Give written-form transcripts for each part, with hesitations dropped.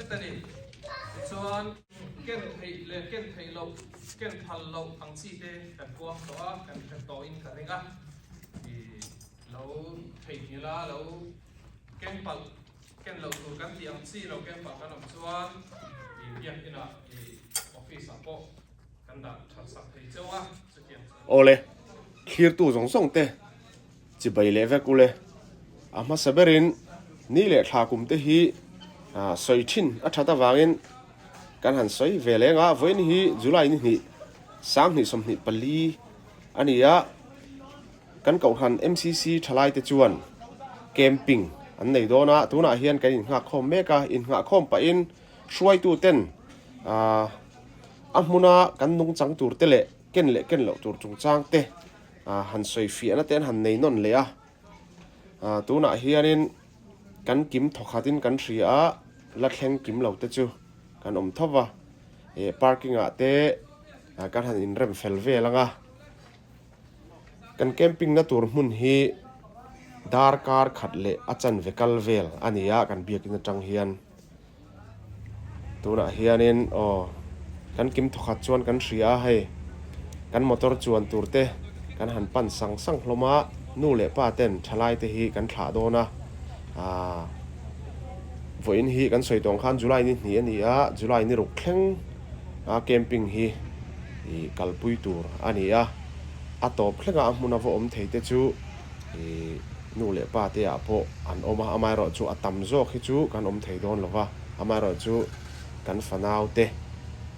zet a ni. Tichuan, ken theih leh ken theih loh, ken phal loh ang chi te kan puang tawh a, kan hre tawhin ka ring a. Ih, lo theihnghilh a, lo ken palh, ken loh tur kan tih ang chi lo ken palh kan awm chuan ih biakinah ih office ah pawh kan dah that sak thei cheu a, chutiang chu. Awle, thlirtu zawng zawng te chibai leh vek ule. A hmasa berin ni leh thla kum te hi sawi thin a that avangin kan han sawi ve leng a, vawiin hi July ni hnih 2024 a ni a, kan kohhran MCC thalai te chuan camping an nei dawn a, tunah hian kan innghakkhawm mek a, innghahkhawm pahin hruaitu ten a hmuna kan nungchang tur te leh ken leh ken loh tur chungchang te han sawi fiahna te an han nei nawn leh a, tunah hianin kan kim thawkhatin kan hria a, la thleng kim lo te chu kan awm tho va, eh parking ah te kan han inrem fel vel ang a, kan camping na tur hmun hi darkar khat leh a chanve kal vel a ni a kan biakin atang hian. Tunah hianin aw kan kim thawkhat chuan kan hria a hei kan motor chuan tur te kan han pan sang sang hlawm a nu leh pa ten thalai te hi kan thlah dawn a aaa vawiin hi kan sawi tawng khan July ni hnih a ni a July ni ruk thleng a camping hi ih kalpui tur a ni a a tawp thlengah a hmun a va awm thei te chu Ih, nu leh pa te ah pawh an awm a, amaherawh chu a tam zawk hi chu kan awm thei dawn lo va, amaherawh chu kan fanau te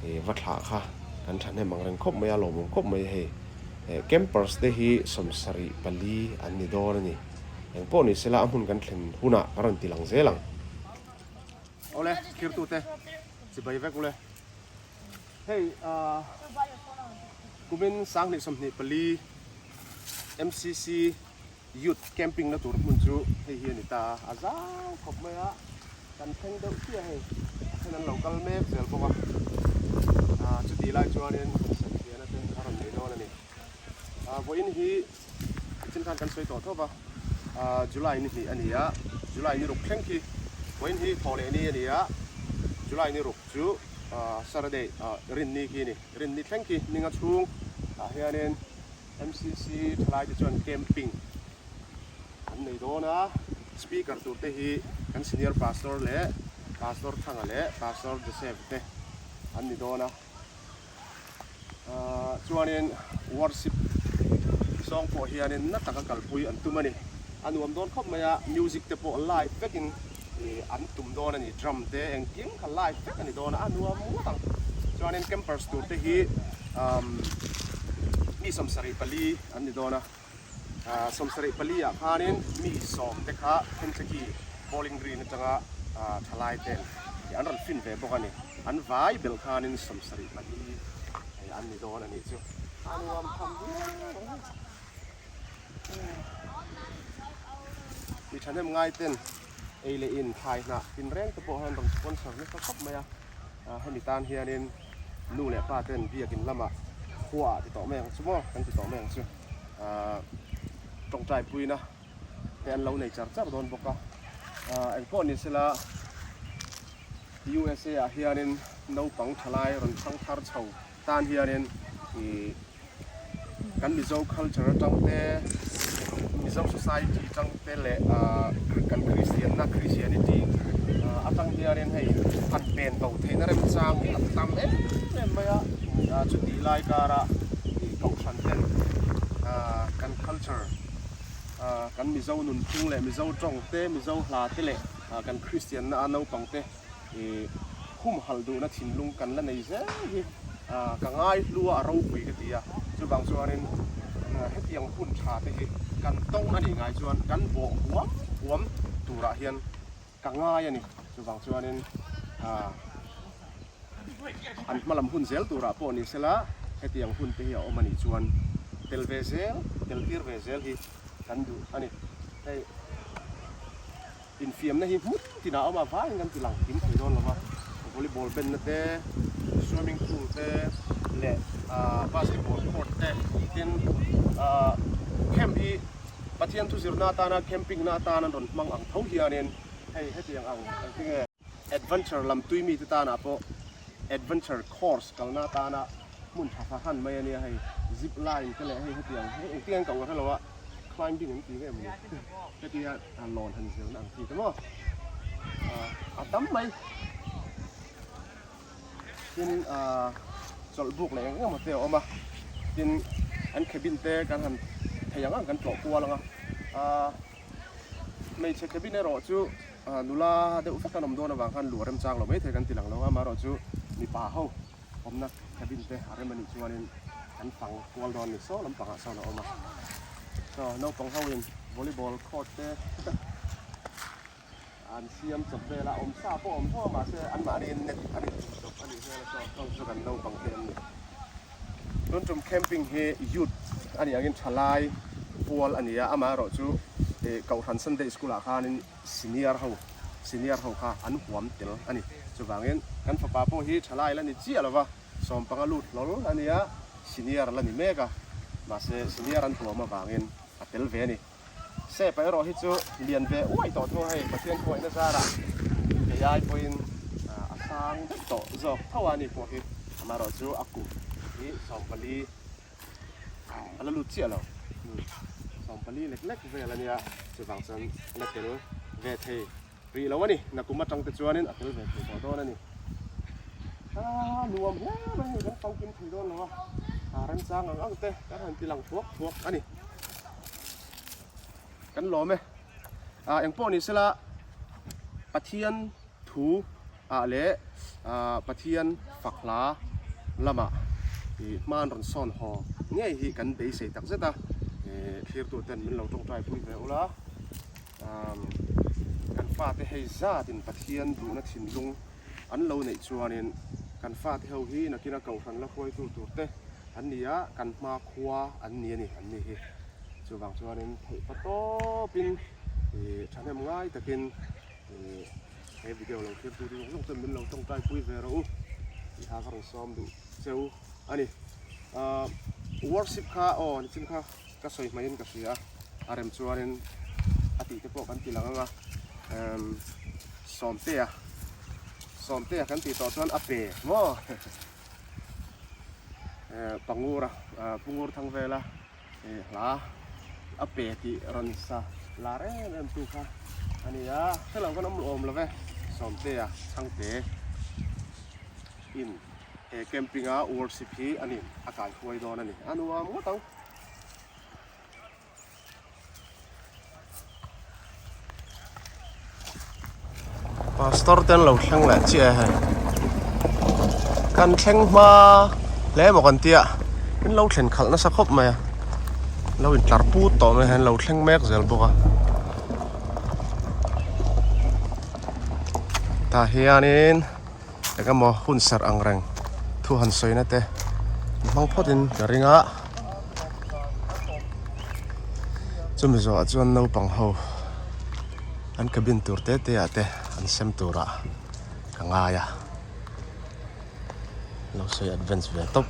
ih va thlah kha kan thahnem ang reng khawp mai a, lawmawm khawp mai hei. Eh, campers te hi 74 an ni dawn a ni. Engpawh ni sela a hmun kan thlen hunah ka rawn ti lang zel ang. Awle, thirtute chibai vek ule. Hei, ah, kumin 2024 MCC Youth Camping na tur hmun chu hei hi a ni ta a, a zau khawp mai a, kan thleng deuh chiah hei, a then an lo kal mek zel bawk a, ah chutih lai chuanin han sawi fiahna te a rawn nei dawn a ni. Ah vawiin hi nichin khan kan sawi tawh tho va, ah July ni hnih a ni a, July ni ruk thleng khi vawiin hi thawh leh ni a ni a, July ni ruk chu ah Saturday ah rinni khi a ni. Rinni thleng khi ninga chhung ah hianin MCC thalai te chuan camping an nei dawn a, speaker tur te hi kan senior pastor leh pastor Thanga leh pastor Joseph te an ni dawn a, ahh chuanin worship song pawh hianin na taka kalpui an tum a ni, a nuam dawn khawp mai a, music te pawh live vekin. Ih an tum dawn a ni drum te engkim kha live vek a ni dawn a a nuam ngawt ang chuanin campers tur te hi umm mi 74 an ni dawn a ah 74 ah khanin mi sawm te kha Kentucky Bowling Green atanga ah thalai ten ih an rawn fin ve bawk a ni an vai belh khanin 74 hei an ni dawn a nih chu a nuam tham viau ang. Mi thahnem ngai ten ei leh in thlai hnah tin reng te pawh hian rawn sponsor nasa khawp mai a, hemi tan hianin nu leh pa ten biakin lamah khua ah ti tawh mai ang chu maw kan ti tawh mai ang chu tawngtai puina te an lo nei char char dawn bawk a, engpawh ni sela USA ah hianin naupang thalai rawn thang thar chho tan hianin ih kan Mizo culture atang te, Mizo society atang te leh ah kan Kristianna, Christianity, atang hianin hei han pen bo theihna remchang hi a tam em em mai a, chutih lai kara ih kohhran ten ah kan culture ah kan Mizo nunphung leh Mizo tawng te, Mizo hla te leh kan Kristianna a naupang te I humhalh duhna thinlung kan la nei zel hi ka ngai hlu a, a ropui ka ti a. Chuvang chuanin hetiang hun tha te hi kan tawng a nih ngai chuan kan bawh huam huam turah hian ka ngai a ni. Chuvang chuanin an hmalam hun zel turah pawh ni sela hetiang hun te hi a awm a nih chuan tel ve zel, tel tir ve zel hi kan duh a ni. Hei. Infiamna hi hmun tinah a awm a, vaiin kan ti lang kim thei dawn lo va, volleyball benna te, swimming pool te leh basketball court te tin camp hi Pathian thu zirna atana camping na atana an rawn hmang ang tho hianin hei hetiang ang engtinge. Adventure lam tui mite tanah pawh adventure course kalna atana hmun tha fahran mai a nia hei zip line te leh hei hetiang hei engtin an koh ka hrelo a climbing an ti nge maw ni hetia lawn han zirna ang chi te maw a tam mai tin chawlh buk leh eng eng emaw te a awm a tin an cabin te kan han thei ang ang kan tlawh kual ang a hmeichhe cabin erawh chu. Nula deuh vek an awm dawn avang khan lu a remchang lo maithei kan ti lang lo a, amaherawh chu mipa ho awmna cabin te a rem a nih chuanin an fang kual dawn a ni, saw lampangah sawn a awm a, saw naupang ho in volleyball court te an siam chawp vel a, awm sa pawh a awm tho a mahse anmahniin net an inchum chawp a nih hmel a saw saw chu kan naupang te an ni. Tun tum camping hi youth a nih angin thalai pual a ni a, amaherawh chu Kohhran Sunday School ah khanin Senior ho, Senior ho kha an huam tel a ni. Chuvangin kan fapa pawh hi thalai la ni chiah lova, sawmpanga lut hlawl a nia, senior la ni mek a, mahse senior an huam avangin a tel ve a ni. Sepa erawh hi chu lian ve uai tawh thung a, hei Pathian khawngaihna zarah kei ai pawhin a sang daih tawh zawk tho a ni pawh hi, amaherawhchu a kum hi 14 A la lut chiah lo. 40 lek lek vel a nia, chuvang chuan a la tel ve thei rih lo a ni. Nakum atang te chuanin a tel ve thei tawh dawn a ni. A nuam hle mai hei kan fangkim thei dawn lo a, a remchang ang ang te kan han ti lang thuak thuak a ni. Kan lawm e. Engpawh ni sela Pathian thu ah leh Pathian fak hla lamah hma an rawn sawn haw ngei hi kan beisei tak zet a, thlirtu ten min lo tawngtai pui ve ula, kan fate hei zatin Pathian duhna thinlung an lo neih chuanin kan fate ho hi nakina kohhran la hruaitu tur te an ni a, kan hma khua an ni a ni an ni hi. Chuvang chuanin theih pa tawpin thahnem ngai takin He video lo thlir tu zawng zawng chuan min lo tawngtai pui ve rawh u tih kha ka rawn sawm duh cheu a ni. Worship kha aw nichin kha ka sawi hmaiin ka hria a, a rem chuanin a tih te pawh kan ti lang ang a, Sawmtea, Sawmtea kan tih tawh chuan a pe maw Pangura, Pungur thang vela. Hla a pe tih rawn sa lar em em tu kha a ni a, hrelo kan awm awm lo ve, Sawmtea Chhangte in he camping a worship hi a ni a kaihruai dawn a ni, a nuam ngawt ang. Pastor te an lo thleng leh chiah e hei kan thleng hma hle maw kan tia in lo thlen khalh nasa khawp mai a lo in tlar put tawh mai a an lo thleng mek zel bawk a tah hianin eng emaw hun serh ang reng thu han sawi na te hmang phawt in ka ring a chumi zawhah chuan naupang ho an cabin tur te te ah te an sem turah ka ngai a lo sawi advance ve tawp.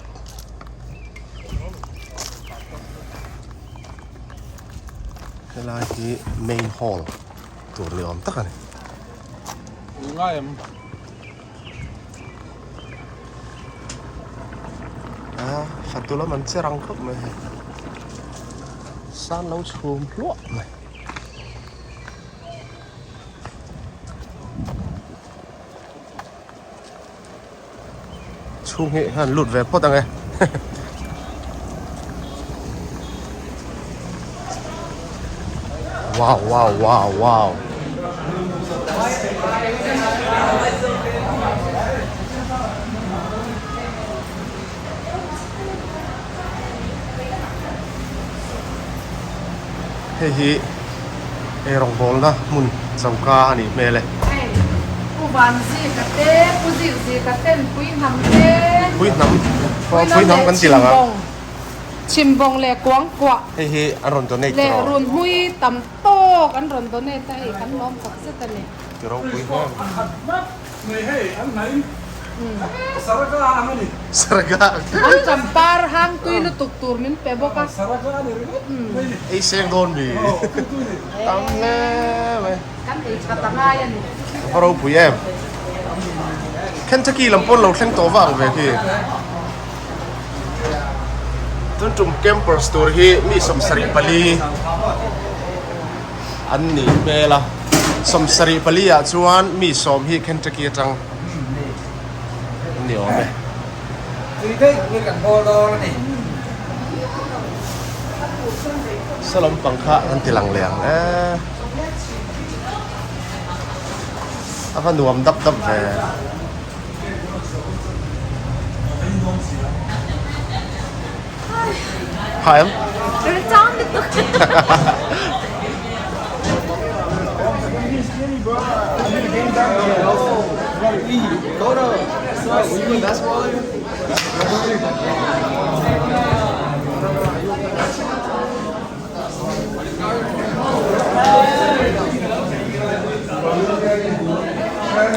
Helai hi main hall tur ni awm tak a ni. Ngai em? A fatu lam an che rang khawp mai hei. San lo chhum hluah mai. Chhung hi han lut ve phawt ang e. Wow wow wow wow. Hei hi ei rawngbawlna hmun choka a nih hmel e. Hei Pu Vanzika te, Pu Zikzika ten Puihnam te, Puihnam, Puihnam kan ti lang a. Chhimbawng leh Kuangkuah Hei hi an rawn donate leh Runhmui tam tawk an rawn donate a hei kan lawm tak zet a ni. Ti ropui hle. Mai hei an hnaih Saraga ang a ni. Saraga ang. An champar hang tui lutuk tur min pe bawk a. Saraga a ni ringawt mai ni. Ei seng dawn mi. Tam hle mai. Kan ei that a ngai a ni. A va ropui em. Kentucky lam pawn lo thleng tawh vang ve khi. Tun tum campers tur hi mi 74 an nih hmel a. 74 ah chuan mi sawm hi Kentucky atang an ni awm e. Saw lampang kha an ti lang leh ang e. A va nuam dap dap ve. Tha em?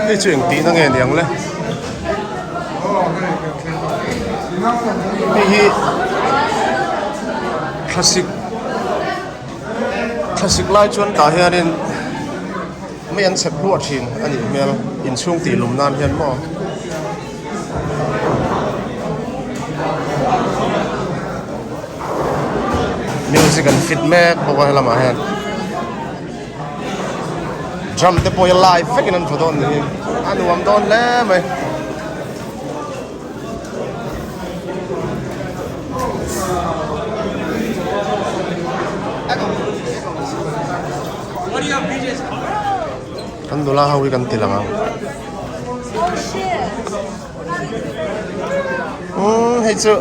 Hei chu eng tihna nge niang le hei hi thlasik thlasik lai chuan tah hianin mei an chhep hluah thin a nih hmel inchhung tih lum nan hian maw. Music an fit mek bawk a helamah hian drum te pawh hi live vekin an vaw dawn ni hi a nuam dawn hle mai. Kan nula ho hi kan ti lang ang. Umm hei chu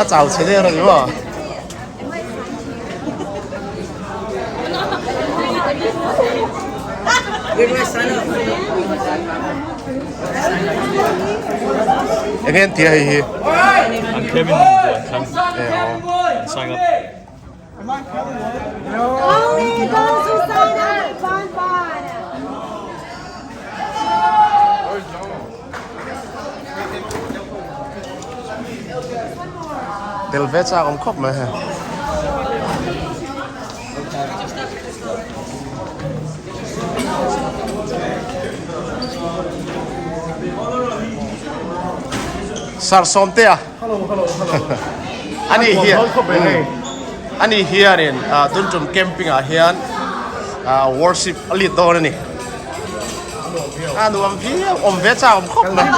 a chau chhe der a ni maw? Enge an tia hei hi? An Kevin buan thlang. Sign up. Only those who sign up with Bon Bon. Tel ve chak awm khawp mai hei. Sir Sawmtea. Hello hello hello. Ani hian ani hianin tun tum camping ah hian worship a lead dawn a ni. A nuam viau awm ve chak awm khawp mai.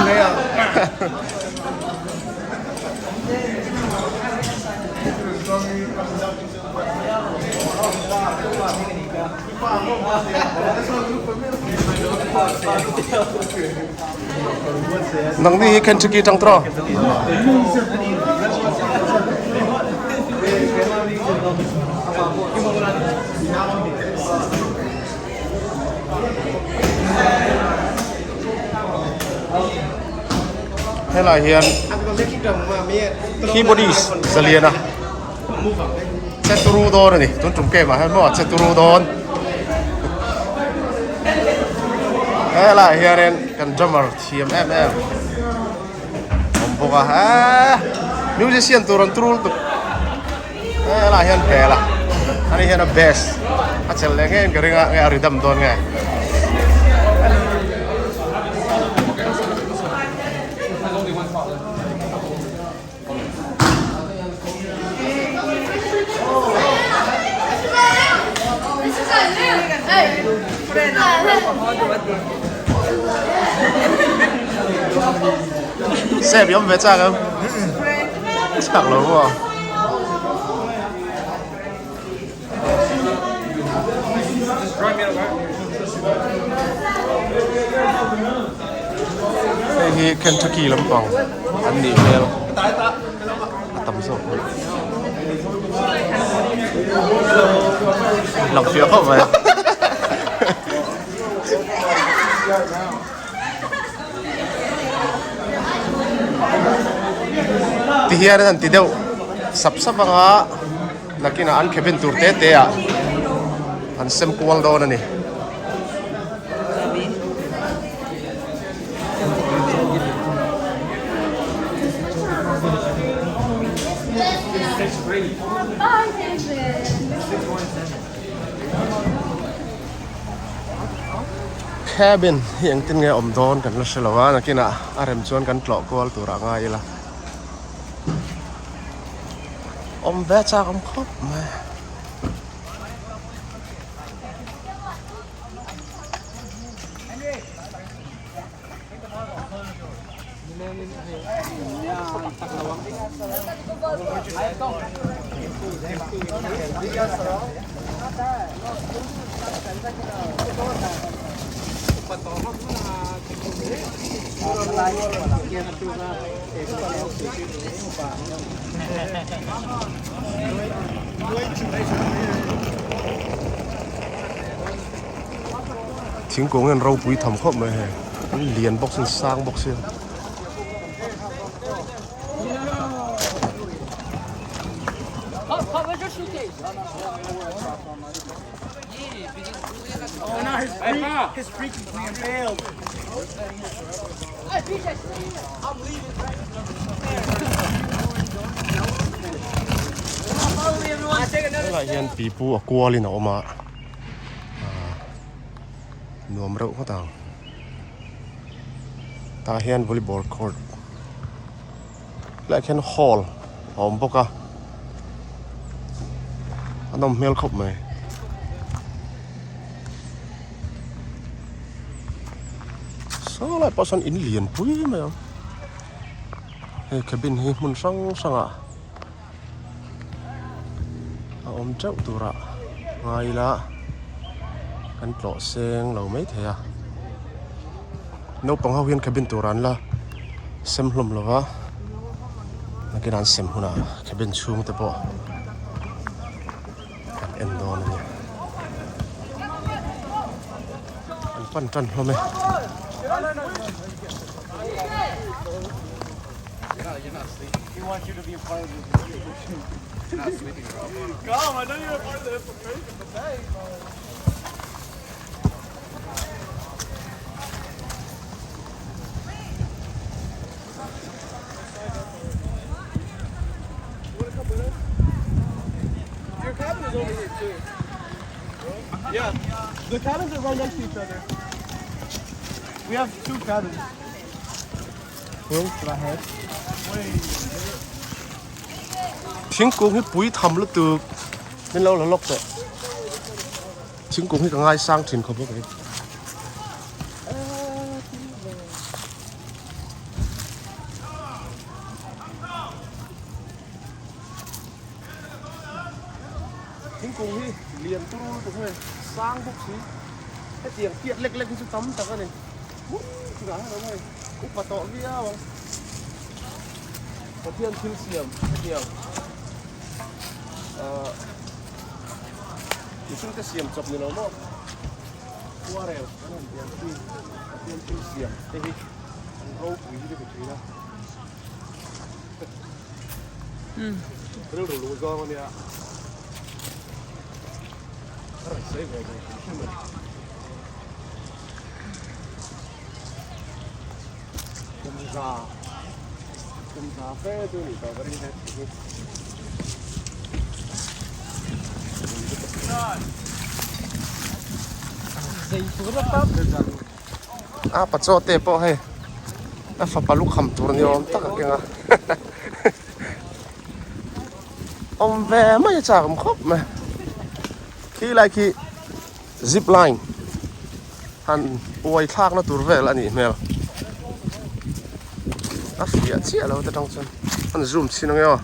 Nangni hi Kentucky tang tawh. Helai hian keyboardist zalian a. Che turu dawn a ni tun tum game ah hian maw che turu dawn helaiah hianin kan drummer thiam em em awm bawk a eee musician tur an turu lutuk helaiah hian bel a ani hian a bass a chelh leh ngei in ka ring a nge a rhythm dawn nge. Sep i awm ve chak em? Chak lo maw? Hei hi Kentucky lampang an nih hmel a tam zawk mai. Lang fiah khawp mai. Ti hian an ti deuh sap sap anga. Nakinah an cabin tur te te ah an sem kual dawn a ni. Cabin hi engtin nge awm dawn kan la hre lo a, nakinah a rem chuan kan tlawh kual turah ngai ila. Awm ve chak awm khawp mai. Thingkung hian ropui tham khawp mai hei an lian bawk sin sang bawk sia. Helai hian pipu a kualin a awm a. Nuam reuh ngawt ang. Tah hian volleyball court helaiah khian hall a awm bawk a a nawm hmel khawp mai. Saw lai pawh sawn in lian pui mai ang hei cabin hi hmun hrang hrangah. A awm teuh turah ngai ila kan tlawh seng lo mai thei a naupang ho hian cabin tur an la sem hlawm lo va nakin an sem hunah cabin chhung te pawh kan en dawn a ni an pan tan hlawm e. Thingkung hi pui tham lutuk min lo la lawk teh thingkung hi ka ngaisang thin khawp bawk a ni. Thingkung hi lian turu lutuk hei sang bawk si hetiang tiat lek lek hi chu tam tak a ni. Upa tawh viau ang. Pathian thil siam hetiang ahh mihring te siam chawp ni lo maw khuarel kan han pian chi Pathian thil siam te hi an ropui hi ka ti thin a. Rilru luh zawng a nia. A rawn sawi ve ve hrim hrim a ni. Kum za kum za fe chu ni tawh ka ring he tih hi. A pachaw te pawh hei a fapa lukham tur ni awm tak a keng a awm ve mai a chak awm khawp mai khi lai khi. Zip line han uai thlakna tur vel a nih hmel a fiah chiah lo te tang chuan an zoom chhin ange aw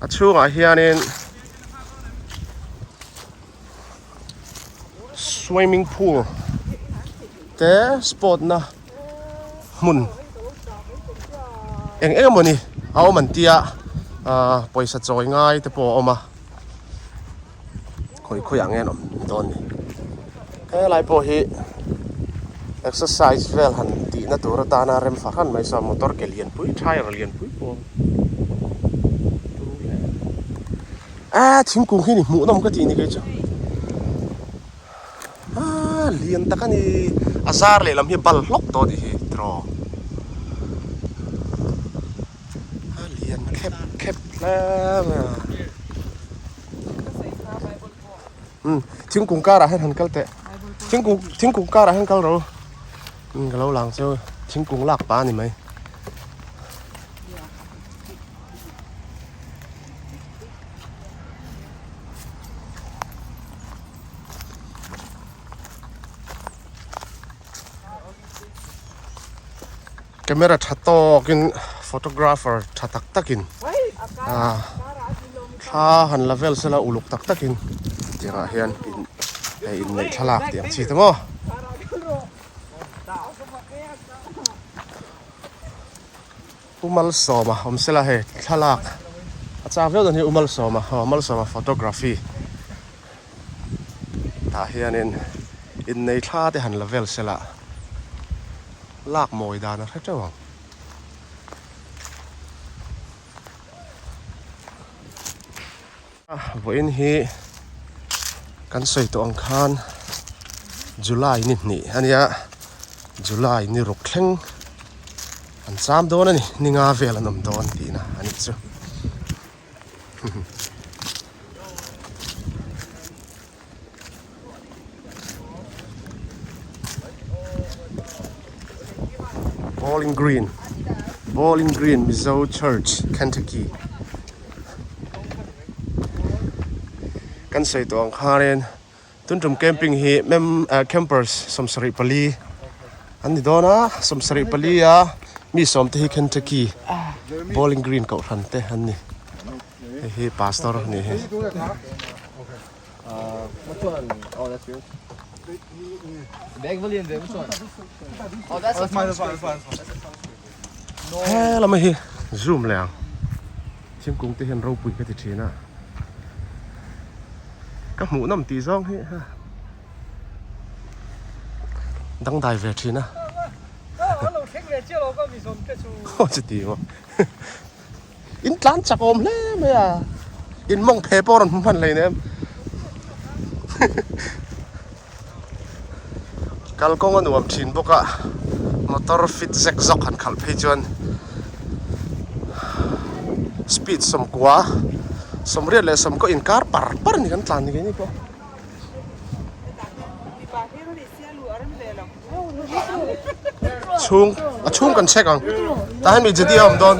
a chhungah hianin swimming pool te sport na hmun eng eng emawni a awm an tia ah pawisa chawi ngai te pawh a awm a. Khawi khawi ang nge an awm dawn ni helai pawh hi exercise vel han tihna tur atana rem fahran mai saw motor ke lian pui tyre lian pui pawh a thingkung hi ni hmuhnawm ka tih ni kei chu a lian tak a ni a zar lehlam hi bal hlawk tawh a nih hi tiraw. A lian khep khep hle mai a. Umm thingkung karah hian han kal teh. Thingkung thingkung karah hian kal ro umm ka lo lang chu thingkung lak pah a ni mai. Camera tha tawkin photographer tha tak takin ah thla han la vel sela uluk tak takin tiangah hian in hei inneih thlalak tih ang chi te maw. U Malsawma awm sela hei thlalak a chak viau dawn hi U Malsawma aw Malsawma photography tah hianin innei thla te han la vel sela lak mawi dan a hre teuh ang. Vawiin hi kan sawi tawh ang khan July ni hnih a nia July ni ruk thleng an cham dawn a ni ni nga vel an awm dawn tihna a nih chu. Bowling Green Bowling Green Mizo Church Kentucky kan sawi tawh ang khanin tun tum camping hi mem ah campers 74 an ni dawn a 74 a mi sawm te hi Kentucky Bowling Green kohhran te an ni hei hi pastor a nih hi. He lama hi zoom leh ang thingkung te hian ropui ka ti thin a ka hmuh nawm tih zawng hi ha dangdai ve thin a aw chuti maw. In tlan chak awm hle mai a, in mawng phe pawh rawn hmu hman hlei nem. Kalkawng a nuam thin bawk a, motor fit zek zawk han khalh phei chuan speed sawmkua sawmriat leh sawmkaw inkar par par a ni kan tlan ni keini pawh. Chhung a chhung kan check ang tah hian mi jeti a awm dawn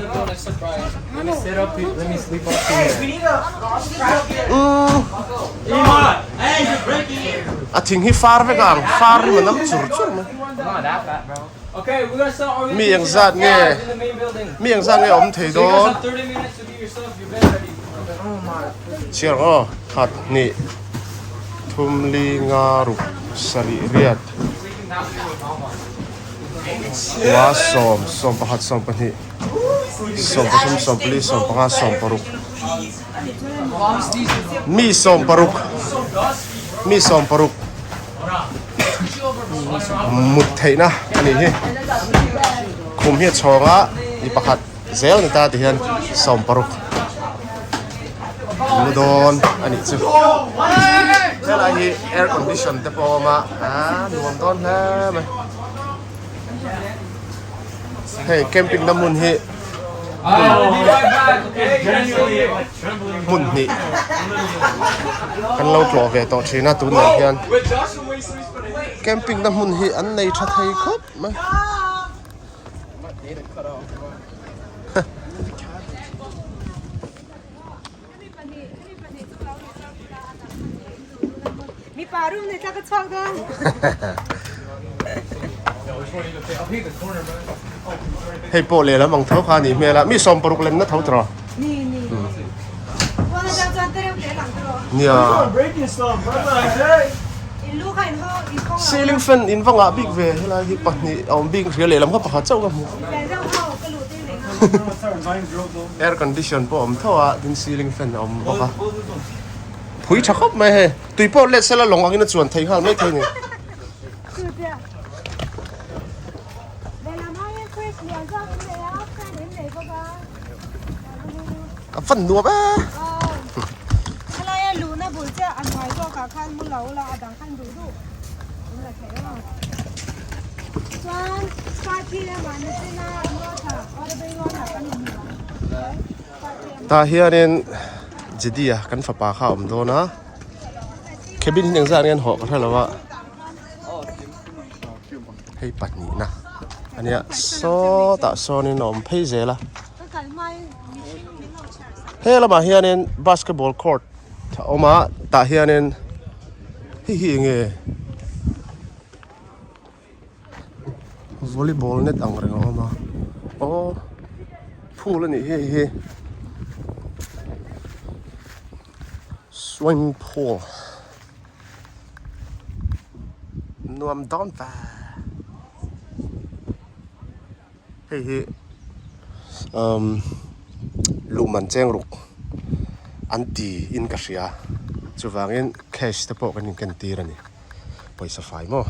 a thing hi far vek ang far hi manam chur chur mai mi eng zat nge mi eng zat nge awm thei dawn chhiar ang aw khat hnih thum li nga ruk sarih riat kua sawm sawmpakhat sawmpahnih sawmpathum sawmpali sawmpanga sawmparuk mi sawmparuk mi sawmparuk mut theihna a nih hi khum hi a chhawng a mi pakhat zel ni ta tihian sawmparuk mu dawn a nih chu helai hi air condition te pawh a awm a aaa nuam dawn hle mai hei camping na hmun hi hmun hnih kan lo tlawh ve tawh thin a tunah hian camping na hmun hi an nei tha thei khawp mai. Hei pawh lehlam ang tho kha a nih hmel a, mi 60 lemna tho tawh. Nia. Ceiling fan in va ngah bik ve helai hi pahnih a awm bik hria lehlam kha pakhat chauh ka hmu. Air condition pawh a awm tho a tin ceiling fan a awm bawk a phui tha khawp mai hei tui pawh let sela lawng angin a chuan thei nghal mai thei a ni. A van nuam e. Tah hianin Jedi-a kan fapa kha a awm dawn a, cabin hi engzah nge an hawh ka hre lo a. Hei pahnihna ania sawtah sawnin a awm phei zel a. He lamah hianin basketball court a awm a tah hianin hei hi eng nge volleyball net ang reng a awm a aw phul a nih hi hei hi swimming pool. Nuam dawn ta. Hei hi umm luhman cheng ruk an ti in ka hria chuvangin cash te pawh kan inken tir a ni pawisa fai maw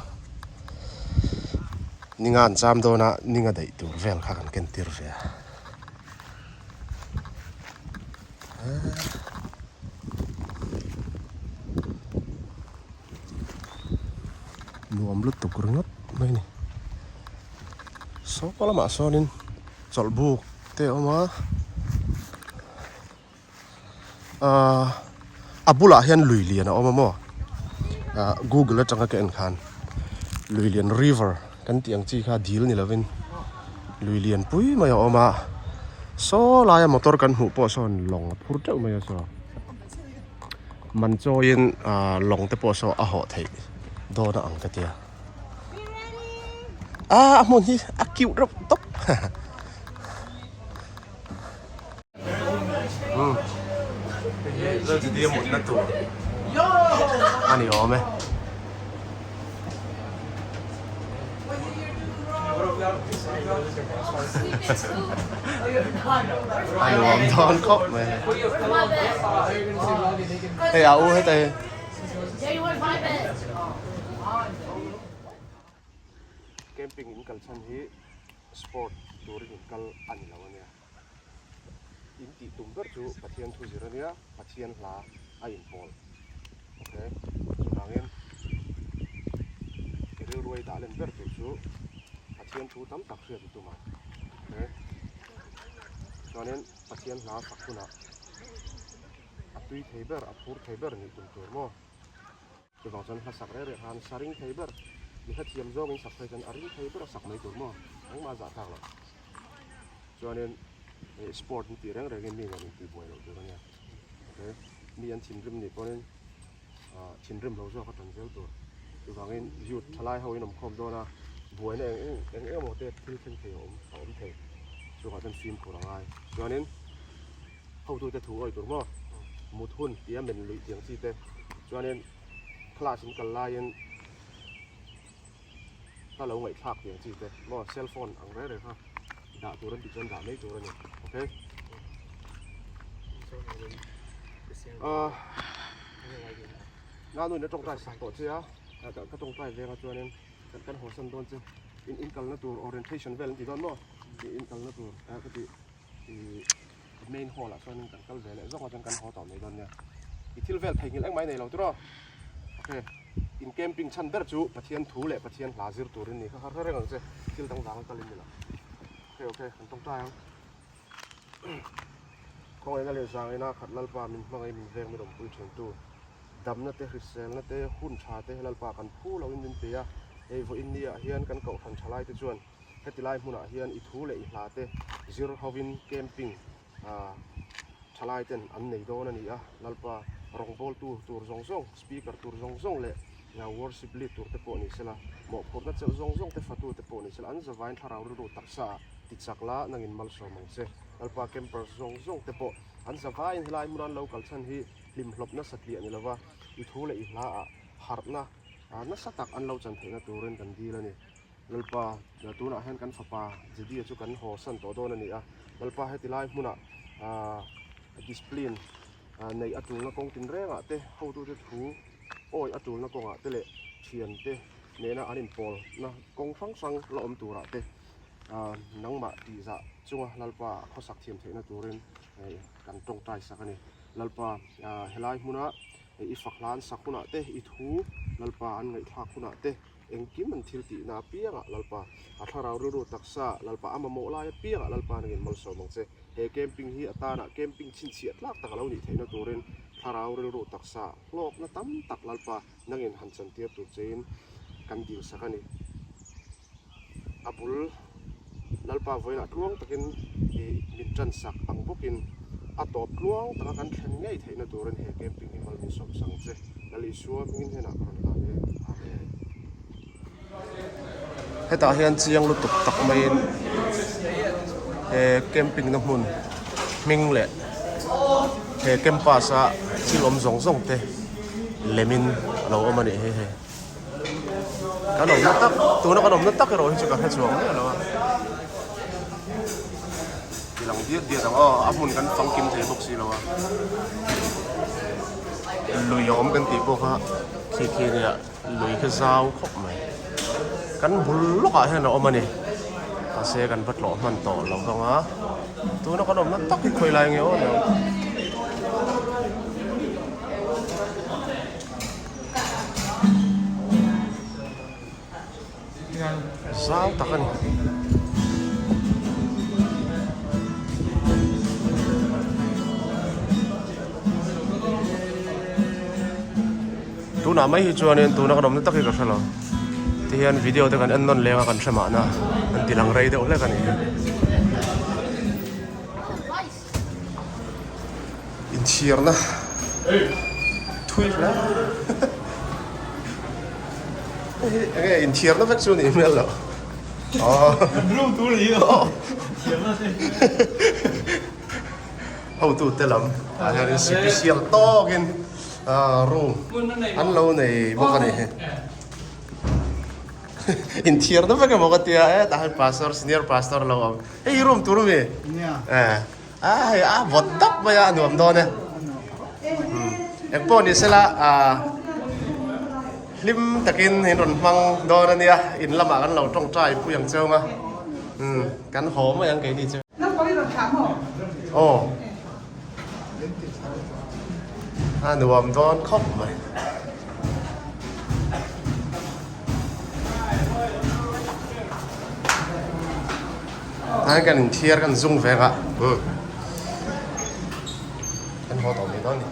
ninga an cham dawn a ninga daih tur vel kha kan ken tir ve a. Nuam lutuk ringawt mai a ni. Saw lamah sawnin chawlhbuk te a awm a ahh a bulah hian lui lian a awm a maw ah google atanga ka en khan lui lian river kan tih ang chi kha dil ni lovin lui lian pui mai a awm a saw laia motor kan hmuh pawh sawn lawng a phur teuh mai a saw man chawiin ah lawng te pawh saw a hawh theih dawn a ang ka tia ah a hmun hi a cute reuh tawp. Zalchiti a mutna tur a ni awm e. A nuam dawn khawp mai. Hei a u heta hi. Camping in kal chhan hi sport turin in kal a ni lo a nia. In tih tum ber chu Pathian thu zir a nia, Pathian hla a inpawl. Ok, chuvangin i rilruai dah len ber tur chu Pathian thu tam tak hriat i tum ang. Ok, chuanin Pathian hla sak hunah a tui thei ber, a phur thei ber nih tum tur maw? Chuvang chuan hla sak reng reng khan sa ring thei ber, mi hla thiam zawngin sak phei chuan a ring thei ber a sak mai tur maw? Engmah a zah thlak loh. Chuanin sport an tih reng rengin mi nen intihbuai loh tur a nia. Okay, mi an thinrim nih pawhin thinrim lo zawk a tan zel tur. Chuvangin youth thalai ho in awmkhawm dawn a, buaina eng eng eng emaw te thil thleng thei a awm a awm thei. Chuvangah chuan fimkhur a ngai. Chuanin hotute thu awih tur maw? Mut hun tia men luih tiang chi te. Chuanin class in kal laiin ka lo ngaihthlak tiang chi te maw cell phone ang reng reng kha dah tur an tih chuan dah mai tur a ni okay ah nanu in a tawngtai sak tawh che a ka tawngtai veng a chuanin kan kan haw san dawn che in in kalna tur orientation vel an ti dawn maw in kalna tur ka tih ih main hall ah chuanin kan kal ve leh zawk a chuan kan haw tawh mai dawn nia i thil vel theihnghilh engmah i nei lo tiraw ok in camping chhan ber chu Pathian thu leh Pathian hla zir turin ni kha har reng ang che thil dang vang a kal in ni lo ok ok kan tawngtai ang khawngaihna leh zangina khat Lalpa min hmangaih min veng min awmpui thin tu damna te hriselna te hun tha te Lalpa kan phu lo in min pe a hei vawiin ni ah hian kan kohhran thalai te chuan Heti lai hmunah hian i thu leh i hla te zir hovin camping thalai ten an nei dawn a ni a, Lalpa rawngbawltu tur zawng zawng, speaker tur zawng zawng leh worship lead tur te pawh ni sela, mawhphurhna chelh zawng zawng te fatu te pawh ni sela, an zavain thlarau rilru taksa ah tichak la nangin malsawm ang che. Lalpa campers zawng zawng te pawh an zavain helai hmuna an lo kal chhan hi hlimhlawpna satliah ni lova i thu leh i hla ah harhna nasa tak an lo chan theihna turin kan dil a ni. Lalpa, tunah hian kan fapa Jedia chu kan haw san tawh dawn a ni a. Lalpa, heti lai hmunah discipline neih a tulna kawng tinrengah te, hotute thu awi a tulna kawngah te leh thiante nena an inpawlna kawng hrang hrang la awm turah te nangmah tihzah chunga Lalpa a khawsak thiam theihna turin kan tawngtai sak a ni. Lalpa, helai hmuna i fak hla an sak hunah te, i thu Lalpa an ngaihthlak hunah te, Engkim an thil tihna apiangah Lalpa, a thlarau rilru taksa, Lalpa a mamawh lai apiangah Lalpa nangin malsawm ang che. He camping hi a tanah camping chhinchhiah tlak tak a lo nih theihna turin thlarau rilru taksa hlawkna tam tak Lalpa nangin han chantir tur chein kan dilsak a ni. A bul Lalpa vawiinah tluang takin i min tan sak ang bawkin a tawp tluang taka kan thlen ngei theihna turin he camping hi mal min sawm sang che. Lal Isua hmingin hnenah ka rawn hlan e. Amen. Hetah hian chiang lutuk tak maiin he camping na hmun hming leh he campus a thil awm zawng zawng te lemin a lo awm a nih hi hei. Kan awmna tak tuna kan awmna tak erawh hi chu ka hre chuang miah lo a. Ti lang diat diat ang aw a hmun kan fangkim thei bawk si lo a. Lui a awm kan tih pawh kha khi khi nia. Lui khi zau khawp mai. Kan bul lawkah hian a awm a ni. Mahse kan va tlawh hman tawh lo vang a. Tuna kan awmna tak hi khawi lai nge aw leh. Zau tak a ni. Tunah mai hi chuanin tuna kan awmna tak hi ka hre lo. Tihian video te kan en nawn leng a kan hre mahna an ti lang rei deuh hlek a ni. Inchhirna thui hle. Hei hi enge inchhirna vek chu nih hmel loh. Hotute lam ah hian special tawkin room an lo nei bawk a ni hi. Inthiarna vek emaw ka tia e tah hian pastor senior pastor lo awm. Hei hi room tur ami? Nia. Eh a hei a vawt dap mai a a nuam dawn e. Engpawh ni sela ah hlim takin in rawn hmang dawn a nia in lamah kan lo tawngtai pui ang cheu ang a umm kan haw mai ang keini chu. Aw. A nuam dawn khawp mai. Tah hian kan inthiar kan zung vek a kan haw tawh mai dawn a ni.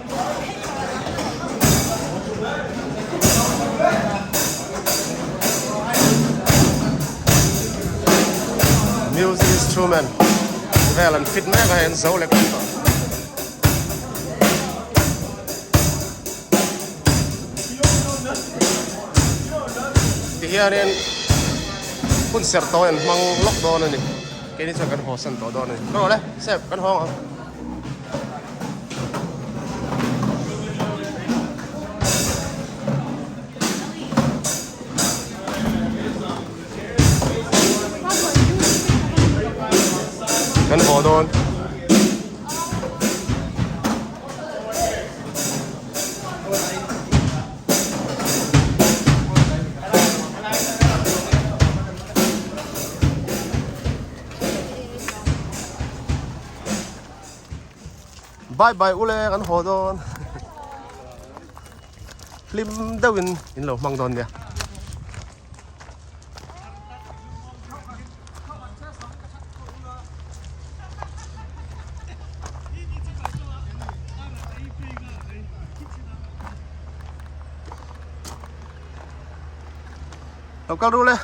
Music instrument vel an fit mek a hei an zo lek lek tawh. Tihianin hun serh tawh an hmang lawk dawn a ni. Keini chuan kan haw san tawh dawn a ni. Rawh le, Sep, kan hawng ang. Kan haw dawn. Bye bye ule kan haw dawn hlim deuhin in lo hmang dawn nia. Lo kal ru le.